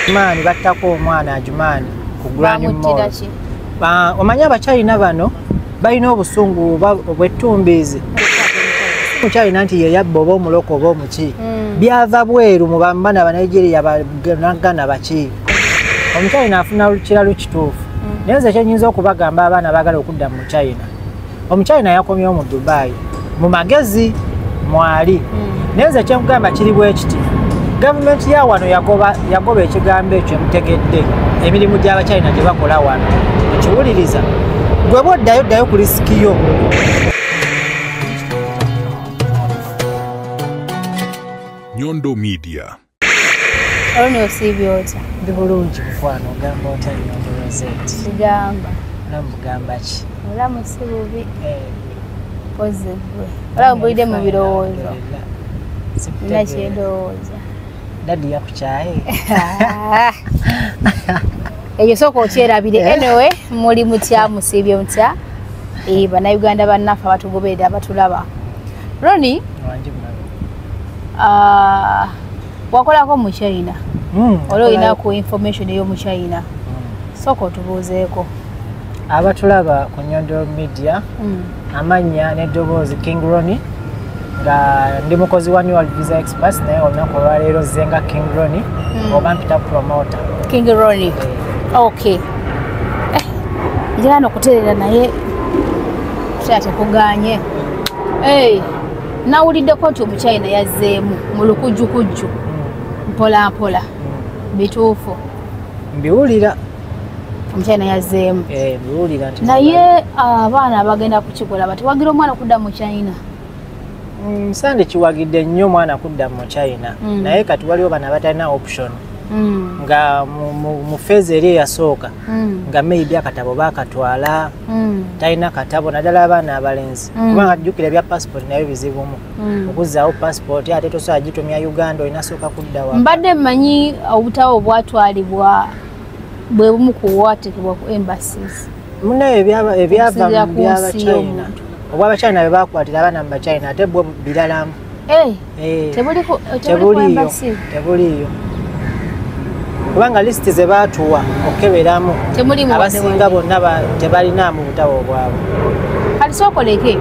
Jumaani battako omwana Jumaani ku Grand Mall. Omanyi Abachina bano balina obusungu obw'ettumbiizi. Muchina nti ye yabba oba omuloko oba omuki. Byava bweru mu bambana Abanigeria Ghana baki. Omuchina afuna kiralu kituufu. Naye nze kye okubagamba abaana baagala okudda mu China. Omuchina yakomyewo mu Dubai. Mu magezi mwali. Naye nze kye nkugamba kiri bwe kiti. Gavumenti ya wano yagoba ekigambo ekyo emutegedde emirimu gy'Abachina gye bakola wano. Ekiwuliriza gwe bw'oddayo ddayo ku risiki yo. Nyondo Media. Olwo osiibye otya? Ndi bulungi mukwano, ogamba otya Nyondo Rosette? Sigamba. Olamu bugamba ki? Olamu si bubi. Mpozi ggwe. Olaba obulidde mu birowoozo. Nina kye ndowooza. Daddy yakukyaye. Ekyo sooka okyerabire. Anyway, muli mutya, musiibye mutya? Bannayuganda bannaffe abatugoberera abatulaba. Ronnie, wakolako mu China. Olwo olina ku information ey'omu China. Sooka otubuuzeeko. Abatulaba ku Nyondo Media, amannya n'eddoboozi King Ronnie, nga ndi mukozi wa New World Visa Express, naye olunaku olwaleero nze nga King Ronnie, oba mpita promoter. King Ronnie. Okay. Njagala okutereera naye tekuganye. Nawuliddeko nti Omuchina yazzeemu mu lukujjukujju mpola mpola. Bituufu? Mbiwulira. Omuchina yazzeemu. Mbiwulira nti naye abaana abagenda kukikola batiwagira omwana okudda mu China. Nsande kiwagidde nnyo omwana kudda mu China. Naye kati waliwo bano abatalina option. Nga mu phase eri eyasooka nga maybe akatabo baakatwala, talina katabo naddala abaana abalenzi. Kubanga jjukira ebya passport nayo bizibumu. Okuzzaawo passport ate tosobola gitumya Uganda, olina sooka kudda waka. Mbadde mmanyi obutabo bwatwalibwa bwe bumu ku bwateekebwa ku embassies. Munnaye ebyava mu by'Abachina. Obw'Abachina bwe bakwatira abaana mu Bachina ate bwo biralamu. Tebuliyo. Kubanga lisiti ze baatuwa okukeberamu abasinga bonna tebalinaamu butabo bwabwe. Kati sooka oleke,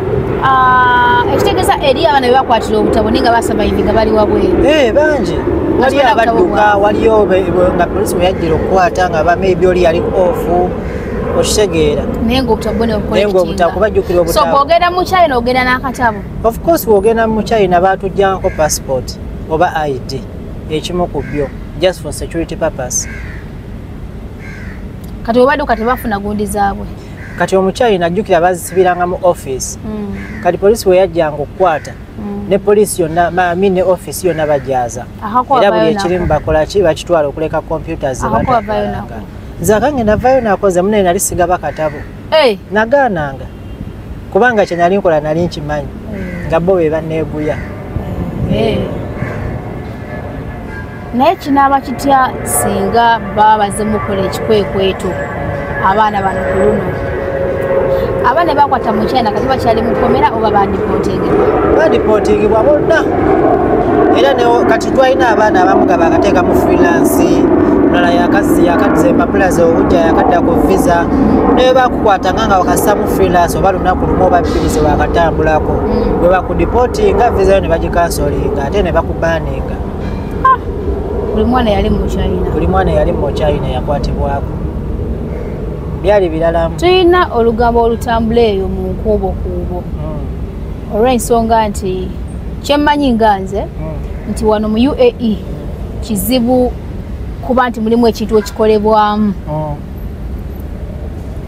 ekitegeeza eri abaana be bakwatira obutabo naye nga basurvivinga bali wabweru. Bangi. Waliyo abadduka, waliyo nga poliisi bwe yajjira okukwata nga maybe oli yali off, okitegeera. Naye ng'obutabo bwo Naye ng'obutabo kubajjukira obutabo. So bw'ogenda mu China ogenda n'akatabo? Of course bw'ogenda mu China baatuggyangako passport oba ID, ekimu ku byo. Just for security purpose. Kati obadduka tebafuna gundi zaabwe. Kati Omuchina ajjukira bazisibiranga mu office. Kati poliisi bwe yajjanga okukwata, ne poliisi yonna, ne office yonna bajaaza. Era buli ekirimu bakola ki, bakitwala okuleka computers ze batatwalanga. Nze akange navaayo nakoze, munne nali sigaba katabo. Nagaananga. Kubanga kye nali nkola nali nkimanyi. Nga bo be banneeguya. Naye kinaaba kitya singa baba bazze mukola ekikwekweto abaana bano ku luno? Abaana bakwata mu China kati bakyali mu kkomera oba baadipootingibwa? Baadipootingibwa bonna. Era kati twalina abaana abamu nga baakateeka mu freelance, omulala yakazza empapula ze obujja yakadda ku visa. Naye bakukwatanga nga wakassa mu freelance oba lunaku lumu oba bbiri ze wakatambulako. Bwe bakudipootinga visa yo ne bagikansolinga ate ne bakubaninga. Buli mwana yali mu China. Buli mwana yali mu China yakwatibwako. Byali biralamu. Tulina olugambo olutambula eyo mu nkuubokuubo. Olw'ensonga nti kyemmanyi nga nze nti wano mu UAE kizibu kuba nti mulimu ekintu ekikolebwamu.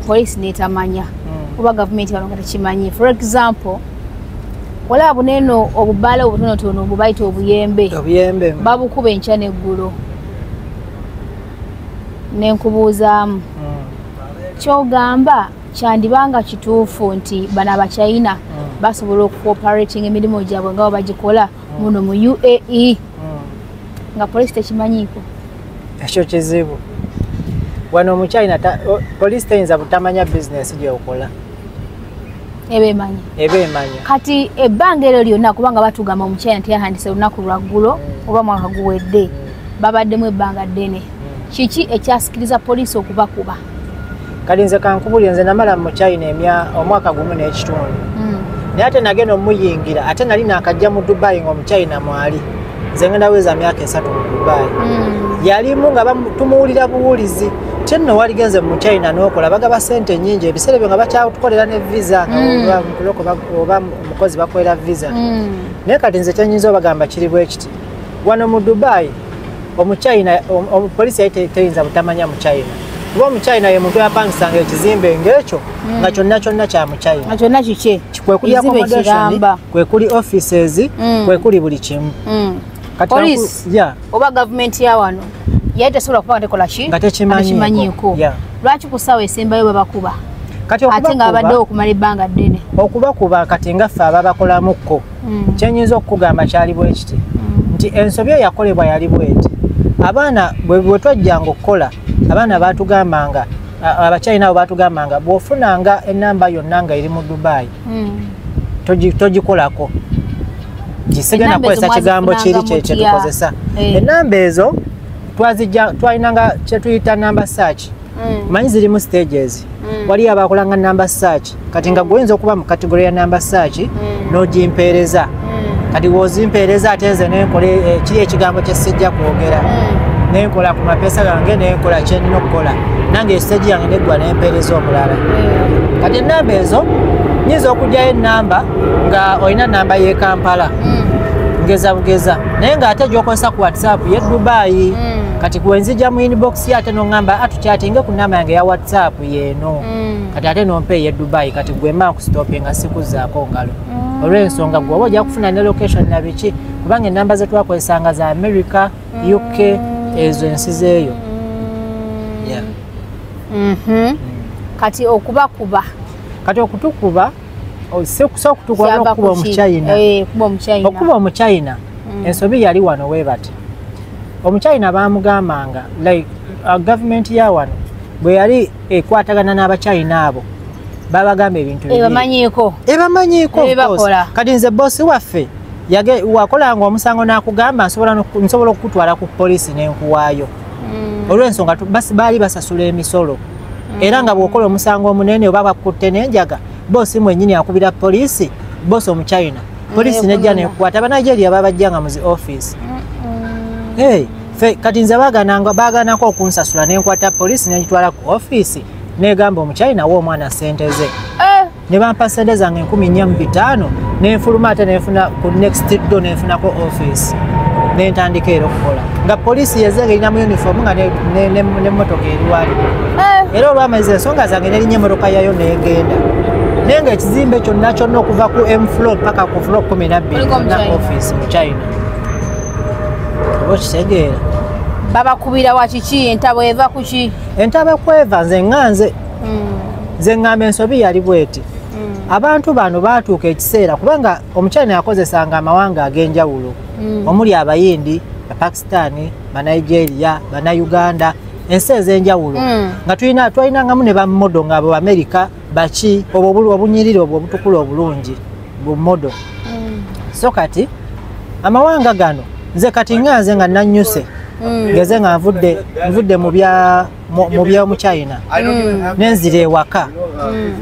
Poliisi n'etamanya oba gavumenti wano nga tekimanyi. For example, olaba buneeno obubaala obutonotono obubayita obuyembe. Obuyembe. Babukuba enkya n'eggulo. Nenkubuuzaamu. Ky'ogamba kyandibanga kituufu nti bano Abachina basobola okucooperating emirimu gyabwe nga bagikola muno mu UAE nga poliisi tekimanyiiko. Ekyo kizibu. Wano Omuchina poliisi teyinza butamanya bizinesi gy'okola. Eba emanyi. Eba emanyi. Kati ebbanga eryo lyonna kubanga batugamba Omuchina teyahandise olunaku lwa ggulo oba mwaka guwedde, babaddemu ebbanga ddene. Kiki ekyasikiriza poliisi okubakuba? Kati nze kankubulire, nze namala mu China omwaka gumu n'ekitundu. Naye ate nagenda omuyingira, ate nali nakajja mu Dubai ng'omuchina mwali. Nze ngenda weza myaka 3 mu Dubai. Yalimu nga tumuwulira buwulizi. Tenno waligenze mu China n'okola bagaba ssente nnyingi, ebiseera ebyo nga bakyatukolera ne visa, nga oba omukozi bakolera visa. Naye kati nze kyenyinza obagamba kiri bwe kiti. Wano mu Dubai omuchina, poliisi yali teyinza butamanya mu China. Kuba omuchina ye muntu yapangisanga ekizimbe ng'ekyo nga kyonna kyonna kya muchina. Nga kyonna kikye. Kwe kuli accommodation, kwe kuli offices, kwe kuli buli kimu. Poliisi oba gavumenti ya wano yali tesobola kuba nga tekola ki? Nga tekimanyiiko. Lwaki ku ssaawa esembayo babakuba? Ate nga babaddewo okumala ebbanga ddene. Okubakuba kati nga ffe ababakolamukko. Kyenyinza okukugamba kyali bwe kiti. Nti ensobi eyakolebwa yali bweti. Abaana bwe twajjanga okukola, abaana baatugambanga, abachina abo baatugambanga, bw'ofunanga ennamba yonna nga eri mu Dubai, togikolako. Kisigenda kukozesa kigambo kiri kye tukozesa. Ennamba ezo twalinanga kye tuyita number search. Manyi zirimu stages. Waliyo abakolanga number search. Kati nga gwoyinza okuba mu category ya number search, n'ogimpeereza. Kati w'ozimpeereza ate nze nenkola kiri ekigambo kye sijja kwogera. Nenkola ku mapesa gange, nenkola kye nnina okukola. Nange stage yange neggwa nempeereza omulala. Kati ennamba ezo nyinza okugyayo ennamba nga olina namba y'e Kampala. Ngeza bugeza. Naye ng'ate gy'okozesa ku WhatsApp ye Dubai. Kati kwenzija mu inbox ye ate n'oŋŋamba atukyatinge ku namba yange ya WhatsApp yeeno. Kati ate nompa ey'e Dubai, kati gwe mma nkusitopinga sikuzzaako ngalo. Olw'ensonga gwe oba ojja kufuna ne location na biki, kubanga ennamba ze twakozesanga za America, UK, ezo ensi zeeyo. Kati okubakuba. Kati okutukuba, okutukuba n'okukuba omuchina. Okukuba omuchina, ensobi yali wano weebati. Omuchina baamugambanga, like gavumenti ya wano bwe yali ekwatagana n'abachina abo, babagamba ebintu bibiri. Ebamanyiiko. Ebamanyiiko. Kati nze bossi waffe wakolanga omusango n'akugamba nsobola okukutwala ku poliisi n'enkuwaayo. Olw'ensonga baali basasula emisolo. Era nga bw'okola omusango omunene oba bakutte n'enjaga, bossi mwennyini akubira poliisi, bossi omuchina. Poliisi nejja n'ekukwata. Abanigeria babajjanga mu zi office. Kati nze baaganako okunsasula n'enkwata poliisi n'engitwala ku office negamba omuchina wa omwana ssente ze. Ne bampa ssente zange 4500 nenfuluma ate nenfuna ku next door nenfunako office. Nentandika era okukola. Nga poliisi yezze erina mu uniform nga n'emmotoka eri wali. Era olwamaliza ensonga zange nerinnya emmotoka yayo n'egenda. Naye nga ekizimbe kyonna kyonna okuva ku M floor paka ku floor 12 na office mu China. Oba okitegeera. Babakubira wa kiki? Entabo eva ku ki? Entabo kweva nze ŋŋanze. Nze ŋŋamba ensobi yali bweti. Abantu bano baatuuka ekiseera kubanga omuchina yakozesanga amawanga ag'enjawulo. Omuli Abayindi, Bapakistani, Banigeria, Bannayuganda, ensi ez'enjawulo. Nga twalinangamu ne bamodo nga abo Amerika, baki, obwo obunyiriri obwo obutukula obulungi, bumodo. So kati amawanga gano nze kati ŋŋanze nga nannyuse. Ngeze nga nvudde mu bya mu China. Nenzira ewaka.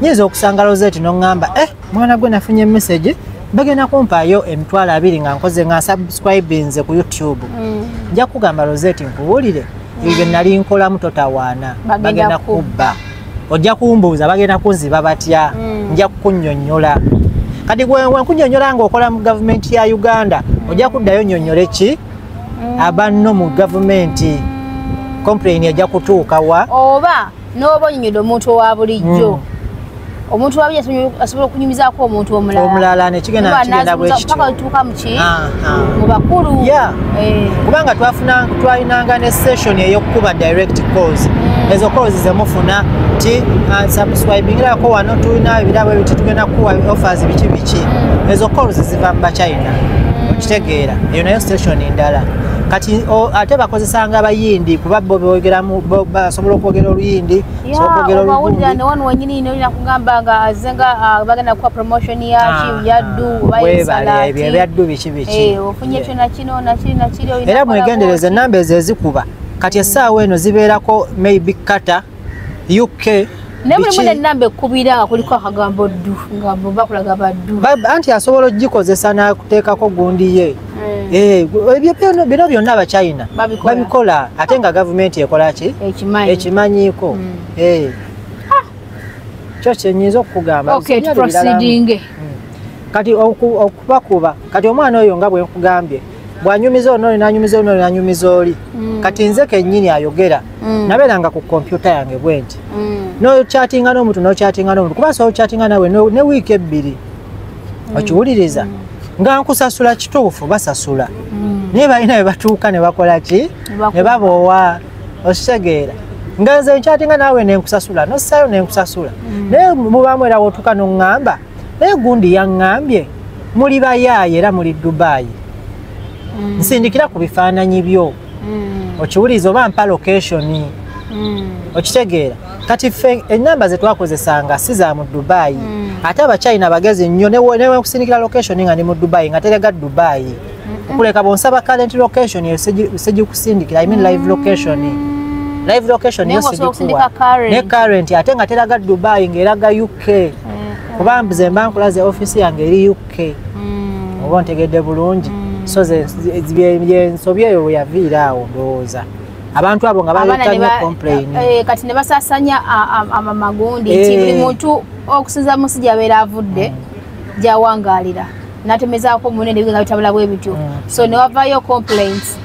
Nyinza okusanga Rosette n'oŋŋamba, mwana gwe nafunye message, bagenda kumpaayo 20,000 nga nkoze nga subscribinze ku YouTube. Nja kugamba Rosette nkubuulire, ebyo bye nali nkolamu totawaana, bagenda kubba. Ojja kumbuuza bagenda kunziba batya, nja kukunnyonnyola. Kati gwe nkunnyonnyola ng'okola mu gavumenti ya Uganda, ojja kuddayo nnyonnyole ki? Abanno mu gavumenti complain ejja kutuuka wa? Oba n'oba onnyonnyodde omuntu owa bulijjo. Omuntu wa bulijjo asobola okunyumizaako omuntu omulala. Omulala ne kigenda bwe kityo. Paka otuuka mu ki? Mu bakulu. Kubanga twalinanga ne session ey'okukuba direct calls. Ezo calls ze mufuna ti subscribingirako wano tulina ebirabo ebiti tugenda kuwa offers biki biki. Ezo calls ziva mu Bachina. Okitegeera. Eyo nayo station ndala. Kati ate bakozesanga abayindi kuba bo boogeramu basobola okwogera oluyindi, sobola okwogera oluganda. Ne wano wennyini olina kugamba nga azenga bagenda kuwa promotion ya ki ya ddu oba weebale ebyo ebya ddu biki biki. Ofunye kyo na kino na kiri na kiri. Era mwegendereze ennamba ezo ezikuba. Kati essaawa eno zibeerako maybe Qatar, UK. Naye mulimu n'ennamba ekkubira nga kuliko akagambo ddu, nga bakulaga baddu. Anti asobola ogikozesa n'akuteekako gundi ye. Ebyo bino byonna Abachina babikola, ate nga gavumenti ekola ki? Ekimanyiiko. Kyo kye nnyinza okukugamba. Okay, proceeding. Kati okubakuba, kati omwana oyo nga bwe nkugambye, bw'anyumiza ono n'anyumiza ono n'anyumiza oli. Kati nze kennyini ayogera, nabeeranga ku kompyuta yange bwe nti. N'okyatinga n'omuntu, n'okyatinga n'omuntu, kuba nsobola okyatinga nawe ne wiiki ebbiri. Okiwuliriza? Nga nkusasula kituufu, basasula. Naye balina bwe batuuka ne bakola ki? Ne baboowa. Okitegeera? Nga nze nkyatinga naawe ne nkusasula, n'ossaayo ne nkusasula. Naye mubaamu era w'otuuka n'oŋŋamba, naye gundi yaŋŋambye, muli bayaaye era muli Dubai. Nsindikira ku bifaananyi byo. Okiwuliriza oba mpa location. Okitegeera? Kati ffe ennamba ze twakozesanga si za mu Dubai. Ate Abachina bagezi nnyo, ne nkusindikira location nga ndi mu Dubai, nga terega Dubai. Okuleka bw'onsaba current location eyo sigikusindikira, I mean live location. Live location yo sigikuwa. Ne current ate nga teraga Dubai ng'eraga UK. Kuba nze mba nkulaze office yange eri UK. Oba ontegedde bulungi. So ensobi eyo we yaviira awo ndowooza. Abantu abo nga baleeta nnyo complain. Kati ne basaasanya amagundi nti buli muntu okusinza mu nsi gy'abeera avudde gy'awangaalira n'atemezaako munene ebigenda bitabula bwe bityo. So ne wavaayo complaints.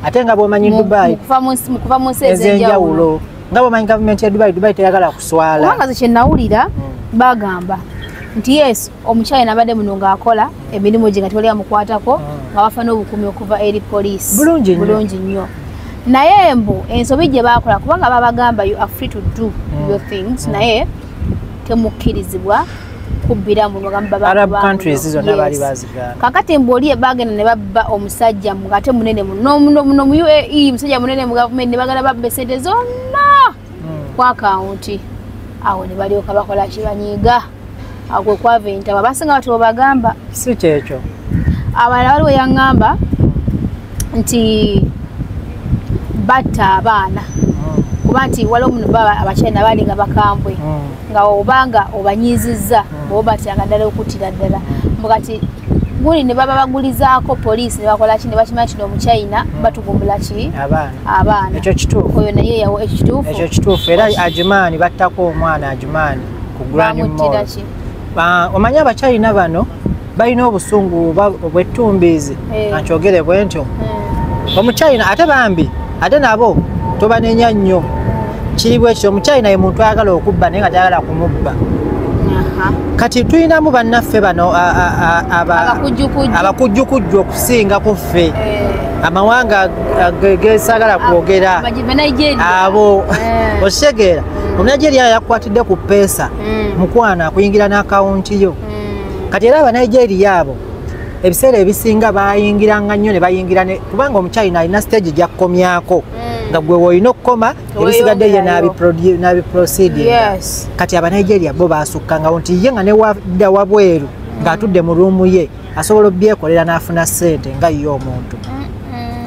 Ate nga bw'omanyi Dubai kuva mu nsi ez'enjawulo. Nga bw'omanyi gavumenti ya Dubai, Dubai teyagala kuswala. Kubanga nze kye nawulira bagamba nti yes, omuchina abadde muno ng'akola emirimu gye nga tewali amukwatako, nga bafa n'obukuumi okuva eri poliisi. Bulungi nnyo. Naye mbu ensobi gye baakola, kubanga babagamba you are free to do your things, naye temukkirizibwa kubbira mu bagamba Arab countries zonna baali bazigaana. Kakati mbu oli bagenda ne babba omusajja ng'ate munene muno muno mu UAE, musajja munene mu gavumenti, ne bagenda babba essente zonna ku akawunti. Awo ne balyoka bakola ki? Banyiiga. Awo kwe kwava entaba. Abasinga bati bwebagamba si kyekyo. Abalala waliwo yaŋŋamba nti batta abaana, kuba nti waliwo muno baba Abachina baali nga bakambwe, nga obanga obanyiizizza oba batyanga ddala okuttira ddala. Mbu kati guli ne baba bagulizaako poliisi ne bakola ki, ne bakimanya kino Omuchina batugumbula ki? Abaana. Ekyo kituufu. Oyo naye yawo ekituufu. Ekyo kituufu. Era Ajumani battako omwana Ajumani ku Grand Mall. Omanyi Abachina bano balina obusungu obw'ettumbiizi, ankyogere bwe ntyo. Omuchina ate bambi, ate nabo tobanenya nnyo. Kiri bwe kityo, Omuchina ye muntu ayagala okubba naye nga tayagala kumubba. Kati tulinamu bannaffe bano abakujjukujju okusinga ku ffe. Amawanga gesaagala kwogera abo. Okitegeera? Omunigeria yakwatidde ku peesa mukwana akuyingira n'akawunti yo. Kati era Abanigeria abo ebiseera ebisinga bayingiranga nnyo ne bayingira, kubanga Omuchina alina stage gy'akkomyako nga gwe woolina okukoma, ebisigadde ye n'abiproceeding. Kati Abanigeria bo baasukkangawo nti ye nga ne wadda wabweru ng'atudde mu ruumu ye asobola obbyekolera n'afuna ssente nga ye omuntu.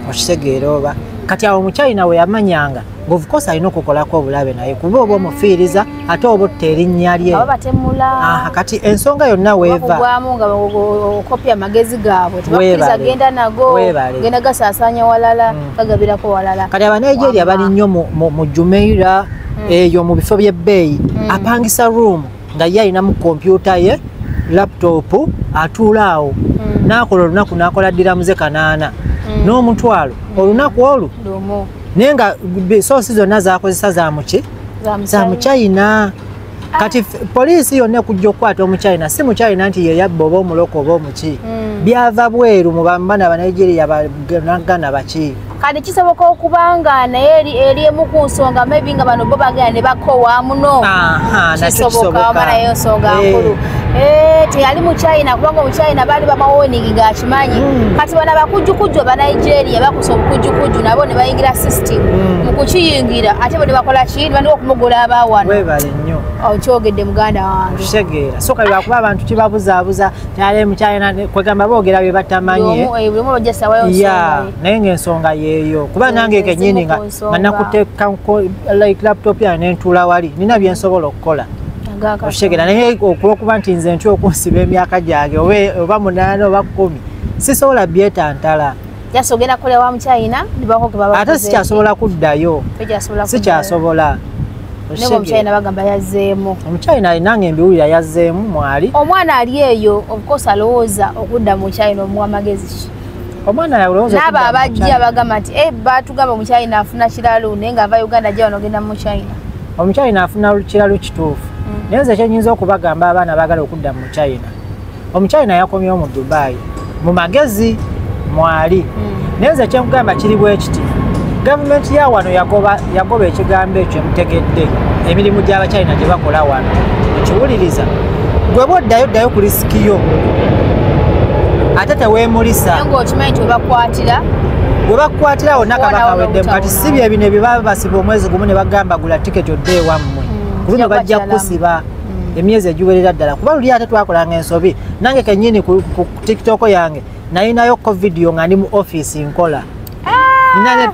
Okitegeera oba? Kati awo Omuchina we yamanyanga of course alina okukolako obulabe naye, kuba oba omufiiriza ate oba otta erinnya lye. Kati ensonga yonna weeva bakugwamu nga okopya amagezi gaabwe, tebakkiriza genda nago, genda gasaasaanya walala, gagabirako walala. Kati Abanigeria bali nnyo mu Jumeirah eyo mu bifo by'ebbeeyi, apangisa room nga ye alinamu kompyuta ye, laptop, atuula awo n'akola olunaku n'akola ddiramu ze 8 n'omutwalo olunaku olwo, naye nga soosi zonna zakozesa za muki? Za Muchina. Kati poliisi yonna ekujja okukwata Omuchina, si Muchina nti ye yabba oba omuloko oba omuki. Byava bweru mu bana Abanigeria bagana baki. Kati kisoboka okuba nga naye eri emu ku nsonga maybe nga bano bo bagenda ne bakowa muno. Kisoboka oba naye nsonga nkulu. Teyali Muchina, kubanga Omuchina baali babawoningi ng'akimanyi. Kati bano abakujjukujju aba Nigeria bakusa obukujjukujju nabo ne bayingira system. Mu kukiyingira ate bo ne bakola ki? Ne bandika okumugola abaawano. Weebale nnyo. Okyogedde muganda wange. Okitegeera. So kali lwakuba abantu kibabuzaabuza kyale mu China kwegamba boogera bye batamanyi. Buli omu ojja sawayo nsonga. Naye ng'ensonga yeeyo. Kuba nange kennyini nga nakuteeka like laptop yange n'entuula wali nina bye nsobola okukola. Okitegeera naye olw'okuba nti nze ntya okunsiba emyaka gyange oba 8 oba 10 sisobola byetantala. Just ogenda kukola wa mu China ate sikyasobola kuddayo. Sikyasobola. Nebo omuchina bagamba yazzeemu. Omuchina alina embiwulira yazzeemu mwali. Omwana ali eyo of course alowooza okudda mu China omuwa amagezi ki? Omwana alowooza n'abo abajja bagamba nti batugamba mu China afuna kiralu naye ng'ava Uganda ajja wano ogenda mu China. Omuchina afuna kiralu kituufu. Naye nze kyenyinza okubagamba abaana baagala okudda mu China. Omuchina yakomyewo mu Dubai mu magezi mwali. Naye nze kyenkugamba kiri bwe kiti. Gavumenti ya wano yagoba ekigambo ekyo emutegedde emirimu gy'Abachina gye bakola wano. Ekiwuliriza gwe bw'oddayo ddayo ku risikiyo ate teweemulisa. Naye ng'okimanyi nti webakwatira bwe bakukwatira wonna kaba kaweddemu. Kati si bye bino ebibaba basiba omwezi gumu ne bagamba gula tiketi odde ewammwe. Ku luno bajja kukusiba emyezi egiwerera ddala kuba luli ate twakolanga ensobi. Nange kennyini ku TikTok yange nalinayo ko vidiyo nga ndi mu ofiisi nkola. Nina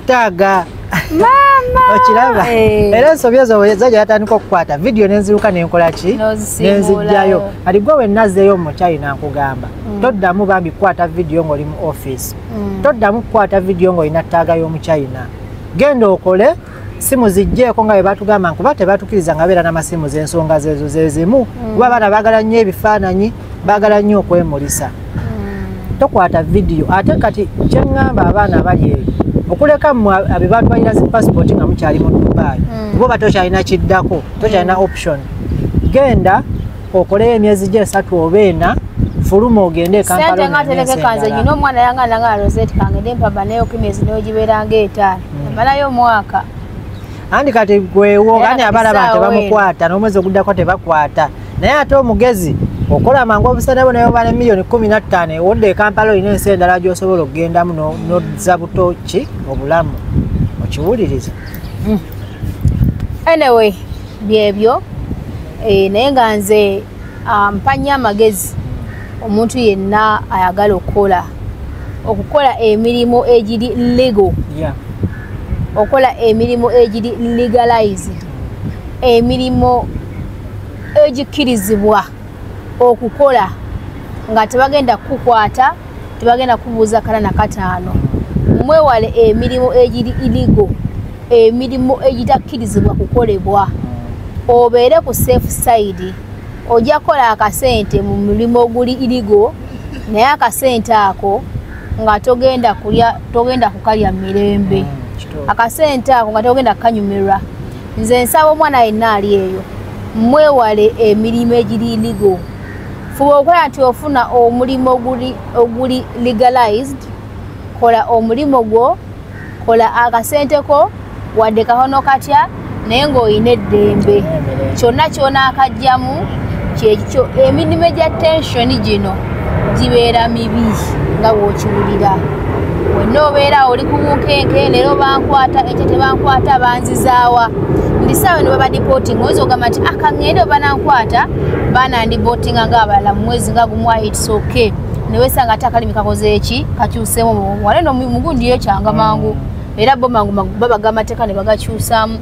mama okiraba era ensobi ezo zajja yatandika okukwata vidiyo nenziruka nenkola ki nenzijjayo. Kati gwe wenazzeeyo mu China nkugamba toddamu bambi kukwata vidiyo ng'oli mu ofiisi, toddamu kukwata vidiyo ng'olina ttaaga y'omu China. Genda okole simu zijjeeko nga bwe batugamba nkuba tebatukiriza nga beera n'amasimu z'ensonga zezo zezimu kuba abaana baagala nnyo ebifaananyi, baagala nnyo okwemulisa. Tokwata vidiyo. Ate kati kyeŋŋamba abaana abali eyo okuleka mmwe abe batwalira zi passport nga mukyali mu Dubai kuba oba tokyalina kiddako, tokyalina option. Genda okoleyo emyezi gye 3 oba 4 fuluma ogende e Kampala. Sente nga tereke nze nyina omwana yangana nga Rosette kangende mpamba nayo emyezi nayo gibeera nga 5 emalayo omwaka. Andi kati gwewo kandi abalaba tebamukwata n'omwezi oguddako tebakwata. Naye ate omugezi okola mangu obusana bwo nayo bana miliyoni 15 ewodde e Kampala olina ensi endala gy'osobola okugendamu n'ozza buto ki obulamu okiwuliriza. Anyway byebyo naye nga nze mpanya amagezi omuntu yenna ayagala okukola emirimu egiri legal, okola emirimu egiri legalized, emirimu egikkirizibwa okukola nga tebagenda kukwata, tebagenda kubuuza kana na kataano. Mwewale emirimu egiri illegal, emirimu egitakkirizibwa kukolebwa. Obeere ku safe side. Ojja kukola akasente mu mulimu oguli illegal, naye akasente ako nga togenda kulya, togenda kukalya mirembe. Akasente ako nga togenda kukanyumirwa. Nze nsaba omwana yenna ali eyo mwewale emirimu egiri illegal. Fuba okola nti ofuna omulimu oguli legalized, kola omulimu gwo, kola akasente ko wadde kahono katya naye ng'olina eddembe. Kyonna kyona akajjamu kyekyo. Emirimu egya tension gino gibeera mibi nga bw'okiwulira. Wenna obeera oli ku bunkenke, leero bankwata, enkya tebankwata, banzizaawa. Ndi ssaawa eno baba deporting, oyinza okugamba nti akaŋŋende oba banankwata banandibotinga ng'abalala mu mwezi nga gumu, it's okay. Ne weesanga ate akalimi kakoze eki kakyuseemu wano eno mugundi yekyanga mangu. Era bo mangu babaga amateeka ne bagakyusaamu.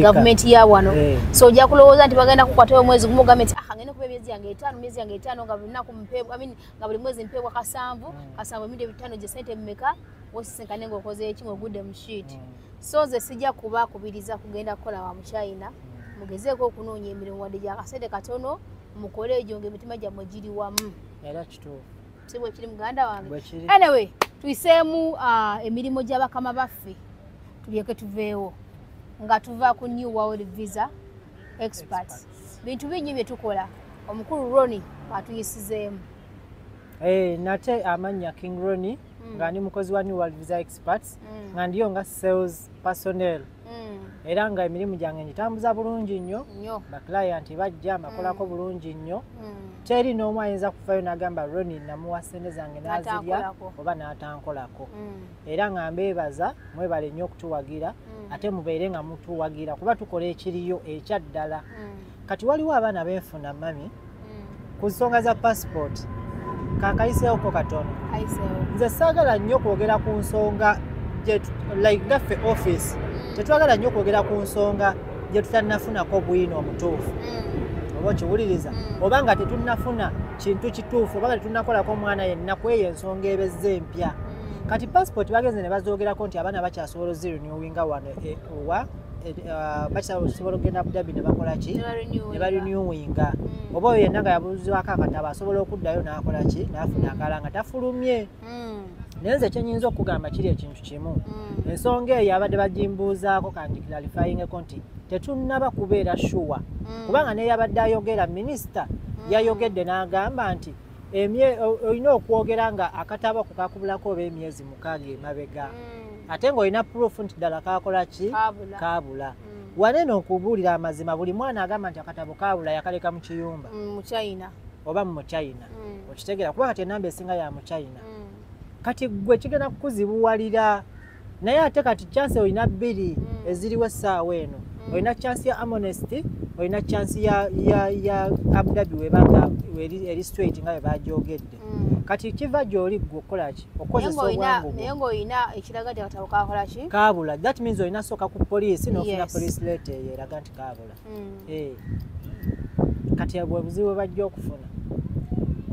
Gavumenti ya wano. So ojja kulowooza nti bagenda kukwatayo omwezi gumu ogambe nti ngende kuba emyezi yange 5, emyezi yange 5 nga buli lunaku mpeebwa, I mean nga buli mwezi mpeebwa kasanvu, kasanvu emirundi ebitaano gye ssente mmeka, wosisinkane ng'okoze eki ng'ogudde mu sheet. So nze sijja kubakubiriza kugenda kukola wa mu China. Mugezeeko okunoonya emirimu wadde gya kasente katono, mukole egyo ng'emitima gyammwe giri wamu. Era kituufu. Si bwe kiri muganda wange? Anyway, tuyiseemu emirimu gy'abakama baffe tulyoke tuveewo nga tuva ku New World Visa Experts. Bintu bingi bye tukola. Omukulu Ronnie atuyisizeemu. Nate amannya King Ronnie nga ndi mukozi wa New World Visa Experts nga ndiyo nga sales personnel. Era nga emirimu gyange ngitambuza bulungi nnyo, ba client bajja mbakolako bulungi nnyo. Teri n'omu ayinza kufayo n'agamba Ronnie namuwa ssente zange n'azirya oba n'atankolako. Era nga mbeebaza, mwebale nnyo okutuwagira, ate mubeere nga mutuwagira kuba tukola ekiriyo ekyaddala. Kati waliwo abaana benfuna mami ku nsonga za passport, kakayiseewoko katono. Nze saagala nnyo kwogera ku nsonga like ngaffe office tetwagala nnyo kwogera ku nsonga gye tutannafunako bwino omutuufu, oba okiwuliriza, oba nga tetunnafuna kintu kituufu, oba nga tetunnakolako omwana yenna ku eyo ensonga ebezza empya. Kati passport bagenze ne bazoogerako nti abaana bakyasobola ozirenewinga wano owa bakyasobola okugenda Abu Dhabi ne bakola ki, ne barenewinga, oba oyo yenna nga yabuuzibwako akatabo asobola okuddayo n'akola ki, n'afuna akalala nga tafulumye. Naye nze kyenyinza okugamba kiri ekintu kimu, ensonga eyo abadde bagimbuuzaako kangiclarifyingeko nti tetunnaba kubeera sure, kubanga neyabadde ayogera minisita yayogedde n'agamba nti olina okwogera nga akatabo ako kakubulako oba emyezi 6 emabega, ate ng'olina proof nti ddala kakola ki, kaabula. Waneeno nkubuulira amazima, buli mwana agamba nti akatabo kaabula yakaleka mu kiyumba oba mu China, okitegeera, kuba kati enamba esinga ya mu China. Kati gwe kigenda kukuzibuwalira, naye ate kati chance olina 2 eziriwo essaawa eno. Olina chance ya Amnesty, olina chance ya Abu Dhabi webanga eri straight nga bwe bagyogedde. Kati kiva gy'oli ggwe okukola ki, okukozesa obwangu. Naye ng'olina ekiraga nti akatabo kakola ki, kaabula. That means olina sooka ku poliisi n'ofuna police letter eyo eraga nti kaabula. Kati bwe buzibu bwe bajja okufuna.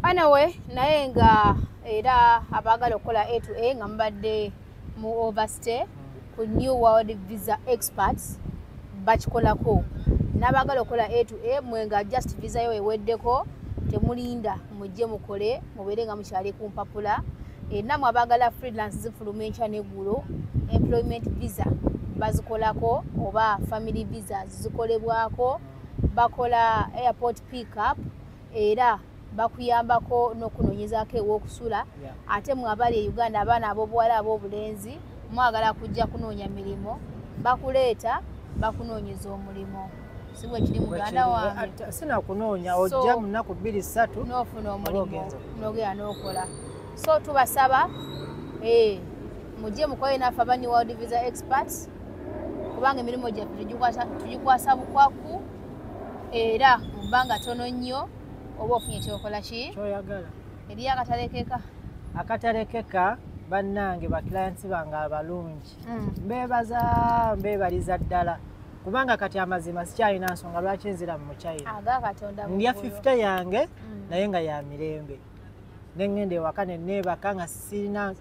Anyway, naye nga era abaagala okukola A to A nga mubadde mu overstay ku New World Visa Experts bakikolako, n'abaagala okukola A to A mwe nga just visa yo eweddeko, temulinda, mujje mukole mubeere nga mukyali ku mpapula. Nammwe abaagala freelance zifuluma enkya n'eggulo, employment visa bazikolako oba family visas zikolebwako, bakola airport pickup era bakuyambako n'okunoonyezaako ew'okusula. Ate mwe abali e Uganda, abaana ab'obuwala ab'obulenzi mwagala kujja kunoonya mirimu, bakuleeta bakunoonyeza omulimu, si bwe kiri muganda wange? Sinakunoonya, ojja mu nnaku 2 3 n'ofuna omulimu n'ogenda n'okola. So tubasaba mujje mukole naffe aba New World Visa Experts, kubanga emirimu gyaffe tugikwasa bukwaku era mu bbanga tono nnyo oba ofunye kyokola ki kyoyagala. Eriyo akatalekeka? Akatalekeka, bannange, baclients bange abalungi, mbeebaza, mbeebaliza ddala, kubanga kati amazima sikyalina nsonga lwaki nzira mu China. Aga Katonda. Ndya 50 yange naye nga ya mirembe, neŋŋenda ewaka neneebaka nga sirina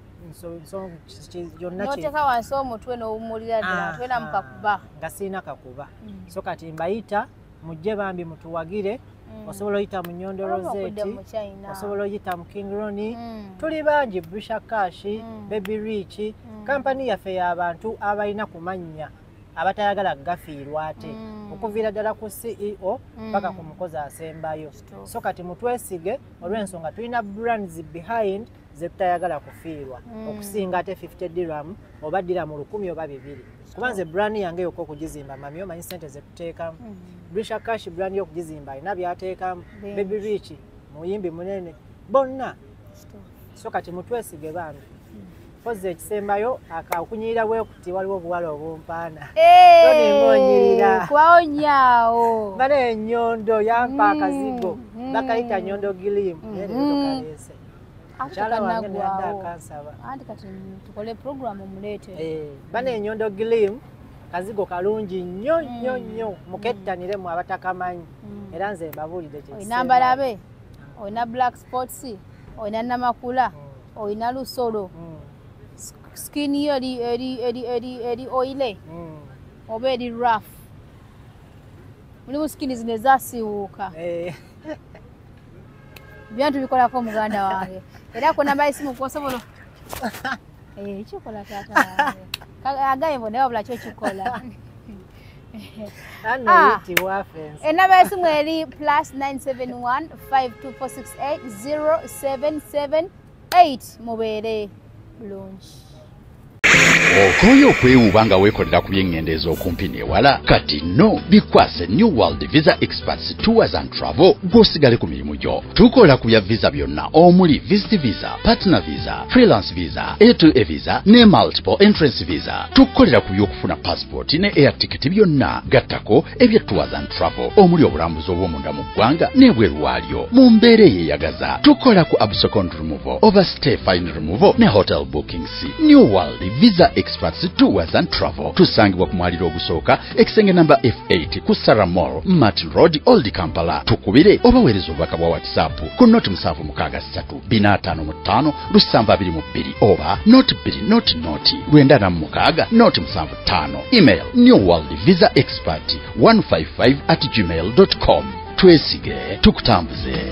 yonna. Noteeka wansi omutwe n'owummulira ddala, tolina mukakuba. Nga sirina kakuba. So kati mbayita mujje bambi mutuwagire. Osobola oyita mu Nyondo Rosette, osobola oyita mu King Ronnie, tuli bangi, Brisha Cash, Baby Rich. Kampani yaffe y'abantu abalina kumannya abatayagala gafiirwa, ate okuviira ddala ku CEO paka ku mukozi asembayo. So kati mutwesige olw'ensonga tulina brands behind ze tutayagala kufiirwa, okusinga ate 50 dirham oba dirham 1000 oba 200, kuba nze brand yange yokka okugizimba, mami, omanyi sente zetuteekamu. Brisha Cash brand y'okugizimba alina byateekamu, Baby Rich muyimbi munene, bonna. So kati mutwesige bambi. Koze ekisembayo okunyirira bwe kuti, waliwo obuwala obumpaana. Ng'onyirira. Kwawonyaawo. Bale ennyondo yampa akazigo, bakayita nyondo gilimu, naye leero tokaleese. Mukyala wange neyadde akansaba. Anti kati tukole program omuleete. Bana ennyondo gilimu kazigo kalungi nnyo nnyo nnyo, mukettanire mu abatakamanyi, era nze mbabuulidde. Olina mbalabe, olina black spots, olina namakula, olina lusolo, skin yo eri oily oba eri rough, mulimu skin zino ezasiiwuuka. Byonna tubikolako muganda wange, era ku namba y'essimu kwosobola kikola taata wange agaye bo, naye wabula kyo kikola. Ano yitibwa fence. Enamba y'essimu eri +971 52468 0778. Mubeere bulungi. Okooye okwewuuba nga weekolera ku by'eŋŋendo ez'okumpi n'ewala? Kati nno bikwase New World Visa Experts Tours and Travel, gw'osigale ku mirimu gyo. Tukola ku bya visa byonna omuli visit visa, partner visa, freelance visa, A2A visa ne multiple entrance visa. Tukukolera ku by'okufuna passport ne air ticket byonna, gattako ebya tours and travel omuli obulambuzi obw'omunda mu ggwanga n'ebweru waalyo mu mbeera eyeeyagaza. Tukola ku obstacle removal, overstay fine removal ne hotel bookings. New World Visa Experts Tours and Travel tusangibwa ku mwaliro ogusooka, ekisenge namba F8 ku Sarah Mall, Martin Road, Old Kampala. Tukubire oba weereza obubaka bwa WhatsApp ku 076 455 722 oba 0 2 0 0 96 075. Email newworldvisaexpert155@gmail.com. Twesige, tukutambuze.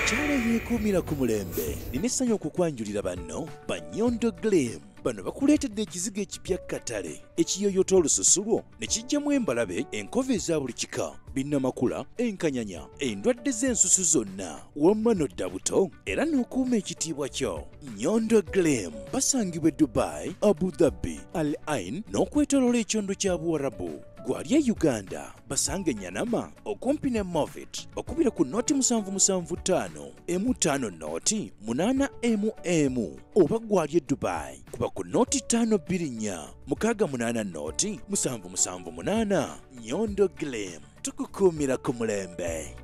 Omukyala yeekuumira ku mulembe, nina essanyu okukwanjulira banno Banyondo Glam. Bano bakuleetedde ekizigo ekipya katale ekiyoyota olususu lwo ne kijjamu embalabe, enkovu eza buli kika, binnamakula, enkanyanya, endwadde z'ensusu zonna, wamma nodda buto era n'okuuma ekitiibwa kyo. Nyondo Glam basangibwa e Dubai, Abu Dhabi, Al Ain n'okwetooloola ekyondo kya Buwarabu. Gwali e Uganda basange Nyanama okumpi ne Movit, bakubira ku 077 5 50 0 8 M oba gwali e Dubai kuba ku 0 524 68 0 778. Nyondo Glam, tukukuumira ku mulembe.